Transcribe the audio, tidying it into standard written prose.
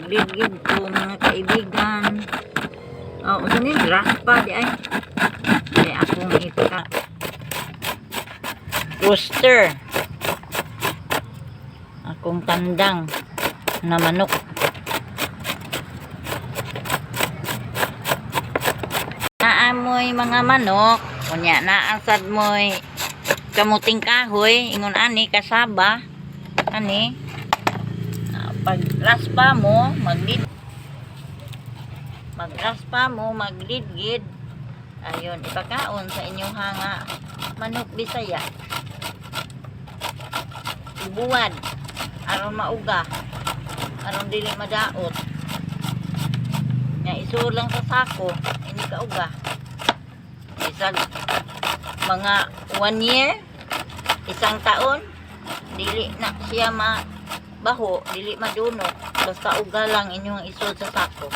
Maglidgid ko, mga kaibigan. Oh, unsa ni, raspa di ay. Di akong ipaka. Rooster. Akong tandang na manok. Naamoy mga manok, unya naasad mo'y kamuting kahoy, ingon ani kasaba, ani. Ah, pag raspa mo, magraspa mo, maglidgid. Ayun, ipakaon sa inyong hanga manok Bisaya. Ibuwad, aron mauga, aron dili madaot. Nga isuod lang sa sako, ini kauga. Isang mga one year, isang taon, dili na siya mabaho, dili madunot. Basta uga lang inyong isuod sa sako.